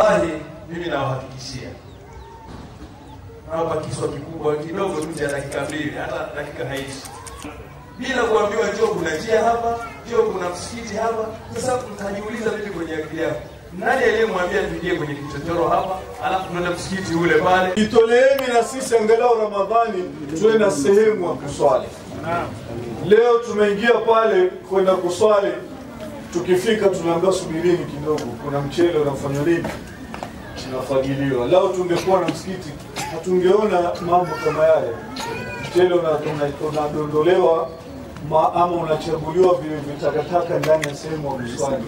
Wallahi mimi nawahakikishia, nawapa kiswa kikubwa kidogo tu cha dakika 2, hata dakika haishi, bila kuambiwa njoo kuna njia hapa, njoo kuna msikiti hapa. Sasa mtajiuliza vipi kwenye akili yako, nani aliyemwambia tuingie kwenye kichochoro hapa alafu tunaenda msikiti ule pale? Itoleeni na sisi angalau Ramadhani tuwe na sehemu ya kuswali. Leo tumeingia pale kwenda kuswali, tukifika tunaambiwa subirini kidogo, kuna mchele unafanywa nini, unafagiliwa. Leo tungekuwa na msikiti hatungeona mambo kama yale. Mchele unadondolewa ama unachaguliwa vitakataka ndani ya sehemu ya kuswali.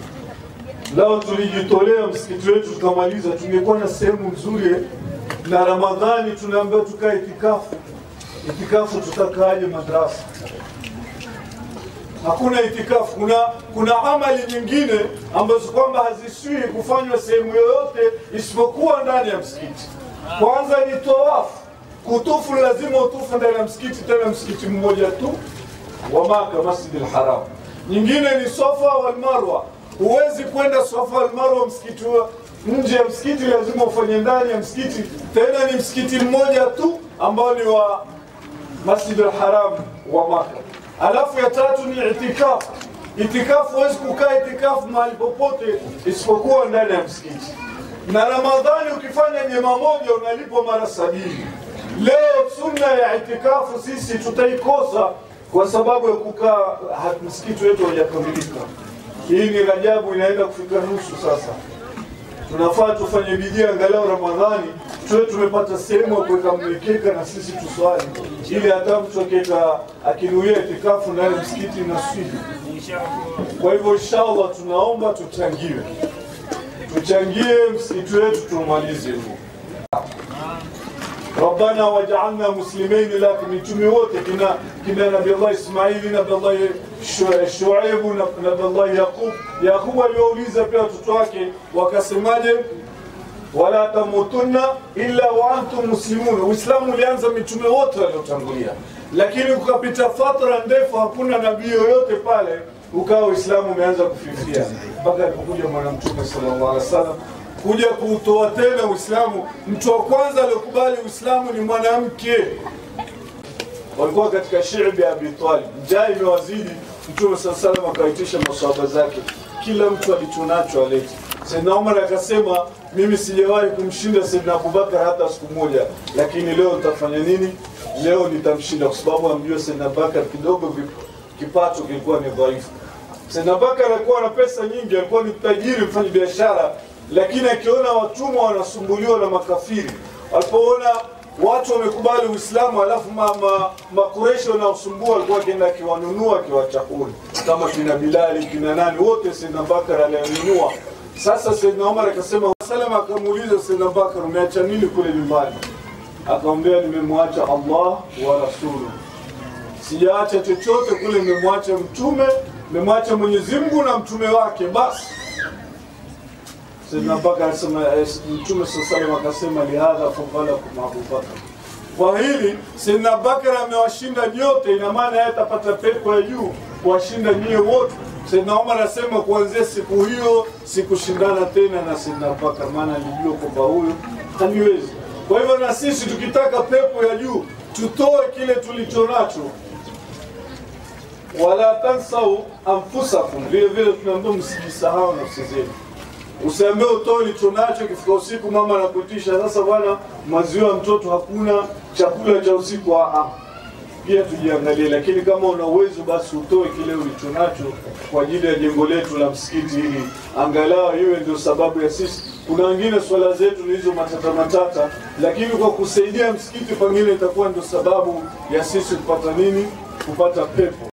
Leo tulijitolea msikiti wetu tukamaliza, tungekuwa na sehemu nzuri. Na Ramadhani tunaambiwa tukae itikafu. Itikafu tutakaaje madrasa? Hakuna itikafu. Kuna amali nyingine ambazo kwamba hazisui kufanywa sehemu yoyote isipokuwa ndani ya msikiti. Kwanza ni tawafu. Kutufu lazima utufu ndani ya msikiti, tena msikiti mmoja tu wa Maka, Masjid al-Haram. Nyingine ni Safa wal Marwa. Huwezi kwenda Safa wal Marwa msikiti nje ya msikiti, lazima ufanye ndani ya msikiti, tena ni msikiti mmoja tu ambao ni wa Masjid al-Haram wa Maka. Alafu ya tatu ni itikafu. Itikafu huwezi kukaa itikafu mahali popote isipokuwa ndani ya msikiti. Na Ramadhani ukifanya nyema moja unalipwa mara 70. Leo sunna ya itikafu sisi tutaikosa kwa sababu ya kukaa msikiti wetu haujakamilika. Hii ni Rajabu inaenda kufika nusu sasa. Tunafaa tufanye bidii angalau Ramadhani tuwe tumepata sehemu ya kuweka mkeka na sisi tuswali, ili hata mtu akinuia itikafu ndani ya msikiti na swali. Kwa hivyo inshallah tunaomba tuchangie. Tuchangie msikiti wetu tumalize huo. Rabbana waj'alna muslimain lak, mitume wote kina Nabii Allah Ismaili, Nabii Allah Shuaib, Nabii Allah Yaqub. Yaqub aliwauliza pia watoto wake wakasemaje? Wala tamutunna illa wa antum muslimun. Uislamu ulianza mitume wote waliotangulia, lakini ukapita fatra ndefu hakuna nabii yoyote pale, ukawa Uislamu umeanza kufifia mpaka alipokuja mwana mtume sallallahu alaihi wasallam kuja kuutoa tena Uislamu. Mtu wa kwanza aliyokubali Uislamu ni mwanamke. Walikuwa katika shi'bi ya Abi Talib, njaa imewazidi. Mtume sallallahu alaihi wasallam akaitisha maswahaba zake, kila mtu alichonacho alete. Sayyidina Umar akasema mimi sijawahi kumshinda Sayyidina Abubakar hata siku moja, lakini leo nitafanya nini? Leo nitamshinda, kwa sababu amjua Sayyidina Abubakar kidogo kipato kilikuwa ni dhaifu. Sayyidina Abubakar alikuwa na pesa nyingi, alikuwa ni tajiri, mfanya biashara, lakini akiona watumwa wanasumbuliwa na makafiri, alipoona watu wamekubali Uislamu alafu Makureshi wanaosumbua, alikuwa akienda akiwanunua akiwachakuri, kama kina Bilali kina nani wote Sayyidina Bakar aliwanunua. Sasa Sayyidina Umar akasema, salama akamuuliza Sayyidina Bakar, umeacha nini kule nyumbani? Akamwambia nimemwacha Allah wa Rasulu, sijaacha chochote kule, nimemwacha mtume, nimemwacha Mwenyezi Mungu na mtume wake basi. Sayyidina Bakar akasema, mtume sallallahu akasema lihadha fadhalakum Abu Bakar. Kwa hili Sayyidina Bakar amewashinda nyote, ina maana yeye atapata pepo ya juu kuwashinda nyie wote. Sayyidina Umar anasema kuanzia siku hiyo sikushindana tena na Sayyidina Bakar, maana alijua kwamba huyo haniwezi. Kwa hivyo na sisi tukitaka pepo ya juu tutoe kile tulichonacho. Wala tansau anfusakum, vile vile tunaambiwa msijisahau nafsi zenu. Usiambiwe utoe ulichonacho, ikifika usiku mama anakuitisha, sasa bwana maziwa mtoto hakuna, chakula cha usiku. Pia tujiangalie, lakini kama una uwezo basi utoe kile ulichonacho kwa ajili ya jengo letu la msikiti hili, angalau iwe ndio sababu ya sisi. Kuna wengine swala zetu ni hizo matata matata, lakini kwa kusaidia msikiti pengine itakuwa ndio sababu ya sisi kupata nini? Kupata pepo.